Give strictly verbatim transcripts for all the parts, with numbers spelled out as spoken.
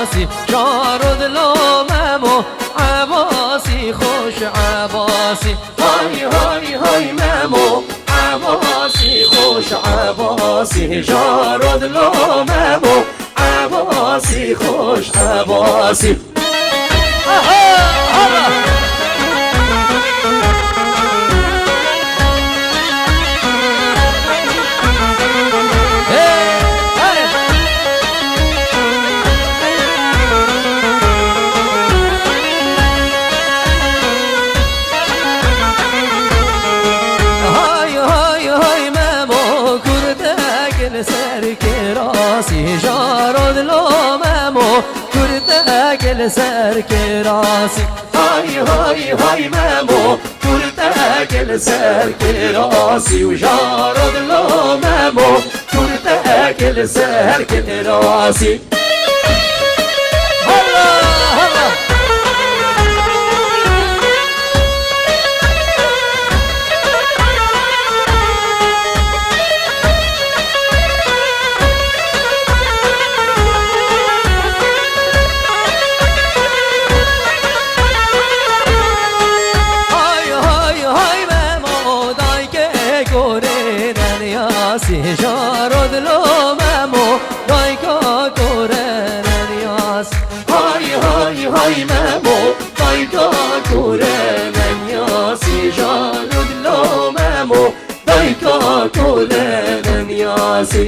Ebasî, şaro dilo Memo, Ebasî, xoş Ebasî. Hay, hay, hay Memo, Ebasî, xoş Ebasî, şaro dilo Memo, Ebasî, xoş Ebasî. Aha, aha. Hey, hey. Hay, hay, hay Memo, kurdek li ser kirasî, şaro dilo Memo, kurdek li ser kirasî. Hay, hay, hay Memo, kurdek li ser kirasî û şaro dilo Memo, kurdek li ser kirasî. Halla, halla. Hay, hay, hay Memo, dayke kore neniyasî, şaro dilo Memo, dayka kore neniyasî. Hay, hay, hay Memo, dayka kore neniyasî, şaro dilo Memo, dayka kore neniyasî.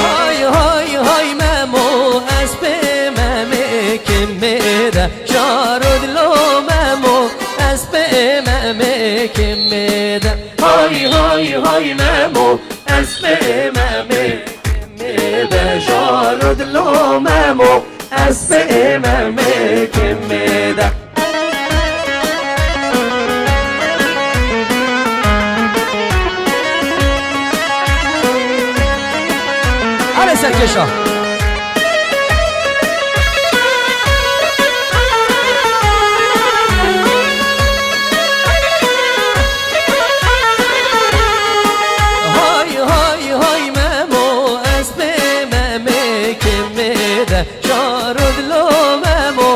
Hay, hay, hay Memo, ez pê Memê kimê de. Şaro dilo Memo, ez pê Memê kimê de. Hay, hay, hay Memo, ez pê Memê kimê de. Şaro dilo Memo, ez pê Memê kimê de. Hale serkêşa. Hay, hay, hay Memo, ez pê Memê kimê de. Şaro dilo Memo,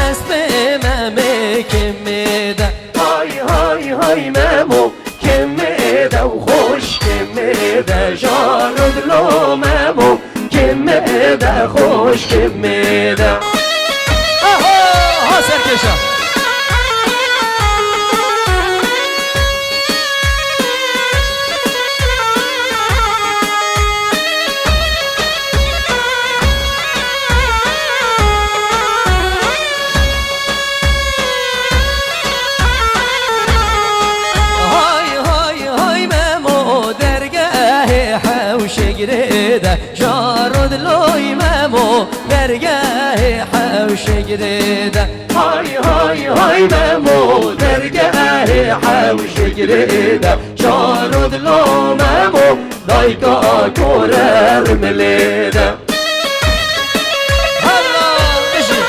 ez pê Memê kimê de. Hay, hay, hay Memo, kimê de û xweş kimê de, şaro dilo Memo, kimê de, xweş kimê de. Aha, ha serkêşa. Hay, hay, hay Memo, dergehê Hewşegrê de. Şaro diloy Memo, dergehê Hewşegrê de. Hay, hay, hay Memo, dergehê Hewşegrê de. Şaro dilo Memo, dayka kore rimilê de. Halla, bijî.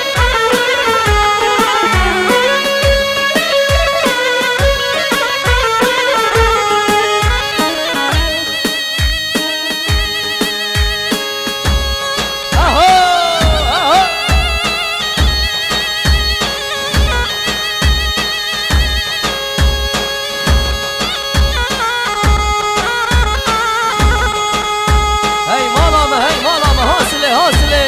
Aho, aho. Hey mala me, hey mala me, hasilê, hasilê.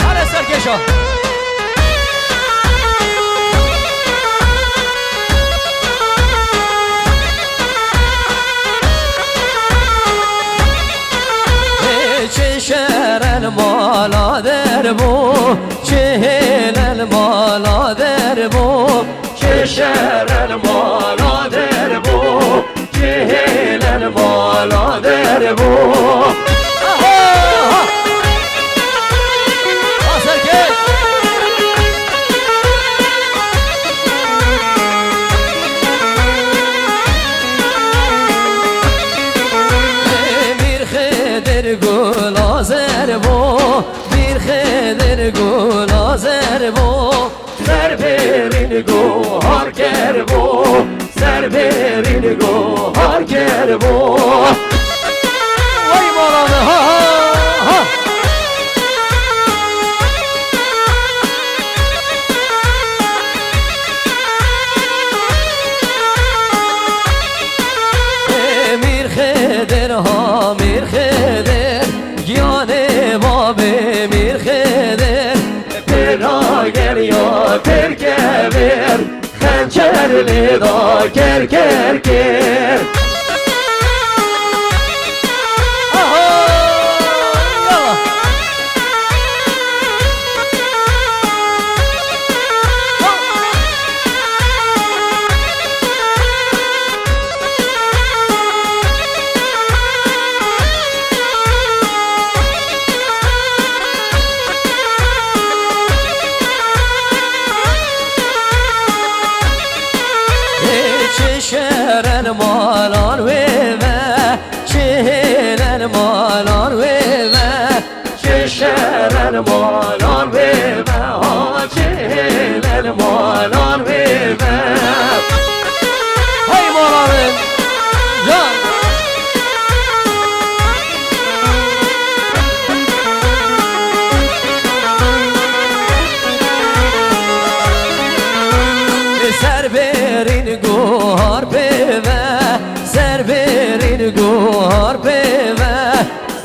Hale serkêşa. Mala derbû, çi hêlel mala derbû, çi şerel mala derbû, çi hêlel mala derbû. Aha! Ha serkê! Mîr Xidir gula zer bo, Mîr Xidir gula zer bo. Ser bêrîn guhar ker bo, ser bêrîn guhar ker bo. Vay mala me, ha, ha, ha. Ê Mîr Xidir ha, Mîr Xidir, giyanê babê Mîr Xidir. Pêra geriya Tirkevêr, xençer lê da ker ker ker. Aha! Yallah! Ê çi şerel malan wê ve, çi hêlel malan wê ve. Çi şerel malan wê ve ha, çi hêlel malan wê ve. Hey mala min, can. Ser bêrîn guhar pê ve, ser bêrîn guhar pê ve.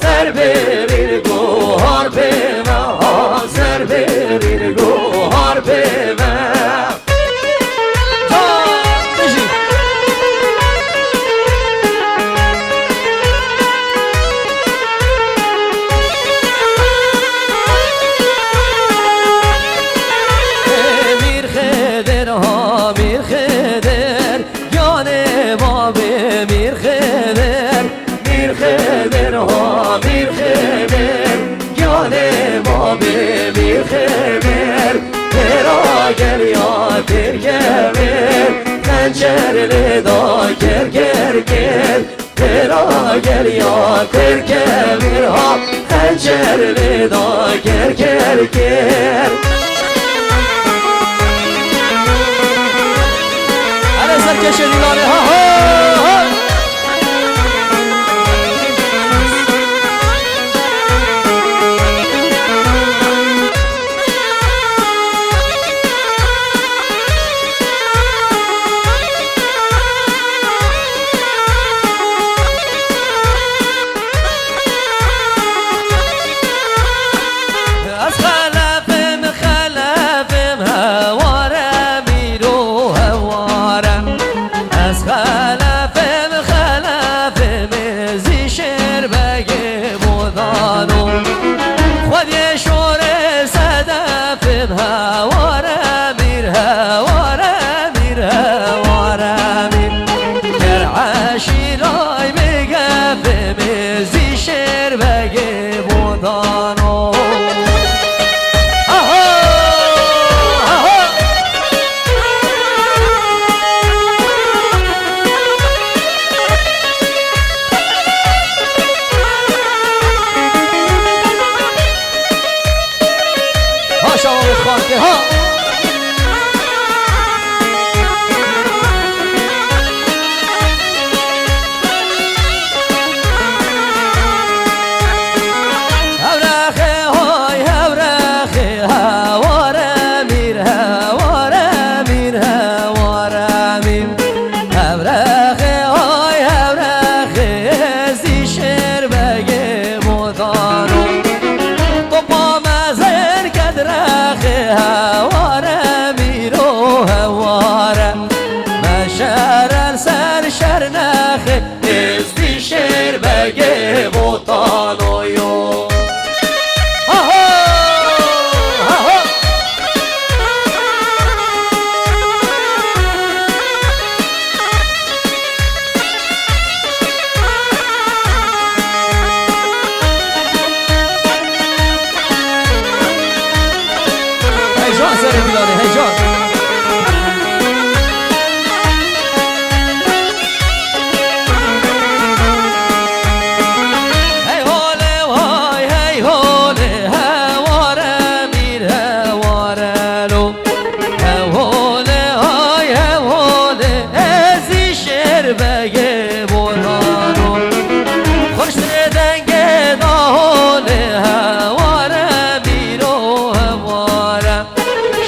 Ser bêrîn guhar pê ve, ha, ser bêrîn guhar pê ve. Ha, bijî. Ê Mîr Xidir, ha, Mîr Xidir, giyanê babê Mîr Xidir. Mîr Xidir ha, Mîr Xidir, giyanê babê Mîr Xidir. Pêra geriya Tirkevêr, xençer lê da ker ker ker. Pêra geriya Tirkevêr ha, xençer lê da ker ker ker. Hele serkêşê Dîlanê, ha, ha, ha. Ez xelef im, xelef im, hewar e mîr û hewar e. Ez xelef im, xelef im, êzî şêr begê bodan o. Xwediyê şorê sedef im, hewar e mîr, hewar e mîr, hewar e mîr. Ger eşîray bigef im, êzî şêr begê bodan o. Aha! Aha! Ha şawa xakê ha. Ew rexê Serê Bîlalê, heyecan. Hey hole vay, hey hole, heware mîr, heware lo. Hewole ay hewole, ez î şêr begê botano. Xweştirê dengê dahole, heware mîro heware.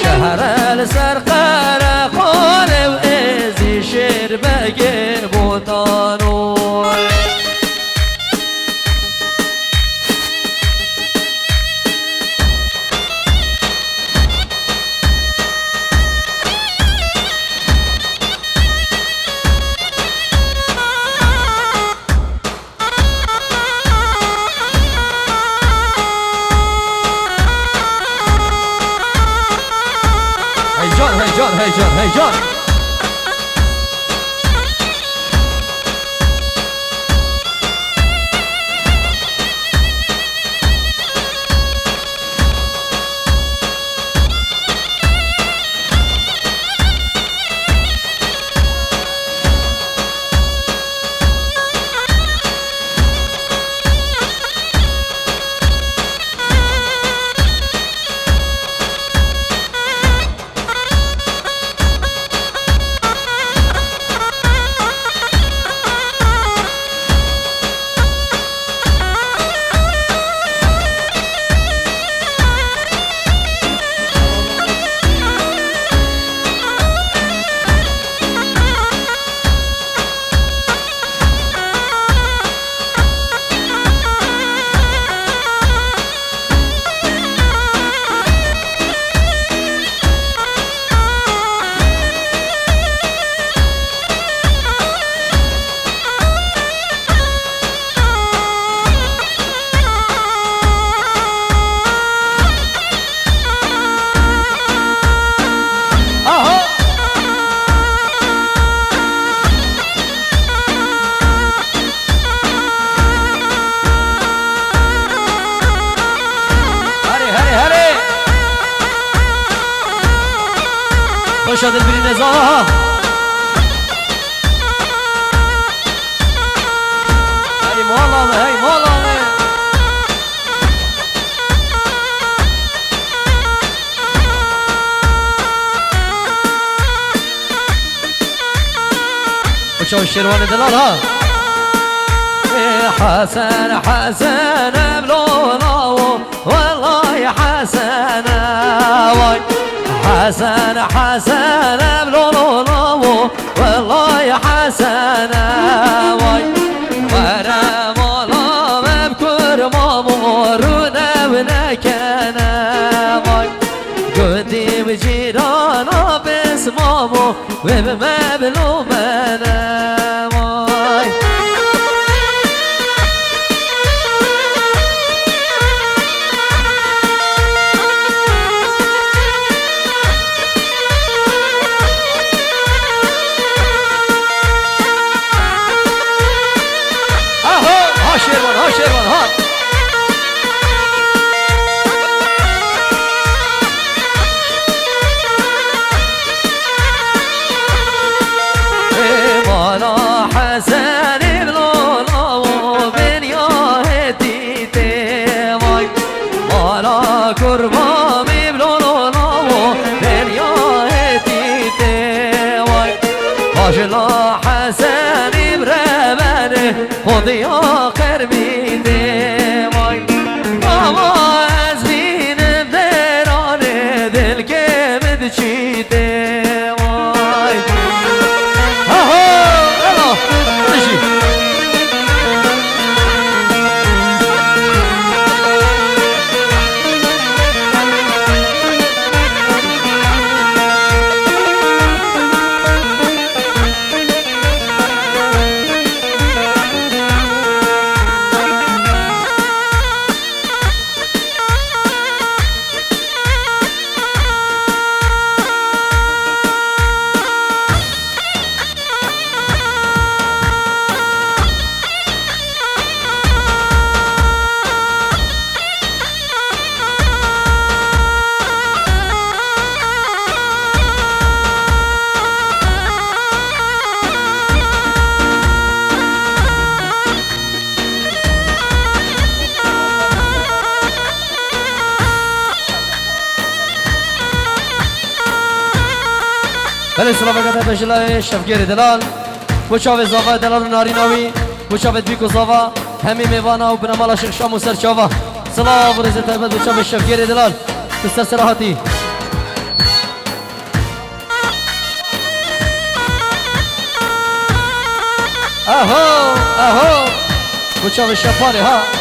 Şehre li ser qereqole û ez î şêr begê botano. Heyecan, heyecan, heyecan, heyecan. Aha! Herê, herê, herê! Xweşa dilbirî neza, aha! Hey mala me, hey mala me! Uçav Şêrvanê delal ha. Ê Hesen, Hesen em lo lawo, welay Hesen vay. Hesen, Hesen em lo lo lawo, welay Hesen vay. Were mala me bi kur mamo rûne û nekene vay. Gundî û cîrana bes mamo, wê bi me bilomene vay. Aho, ha Şêrvan, ha Şêrvan, ha. Ê mala Hesenî bi lolawo bêniya hêtî tê vay. Mala Kurbanî bi lolawo bêniya hêtî tê vay. Bajila Hesenî bi rebenê Xwediya qerbî tê vay. Ama ez bînim dêranê dilkê min diçî tê vay. Ha ha, ela, dijî. Belê, silaveke taybet ji layê Şevgêrê Delal. Bo çavê zava delal û narîna wî. Bo çavê dibîk û zava hemî mêvana û binemala Şêx Şam û Serçava. Silav û rêzê taybet bo çavê Şevgêrê Delal. Tu ser sera hatî. Aho, aho. Bo çavê Şeparê ha.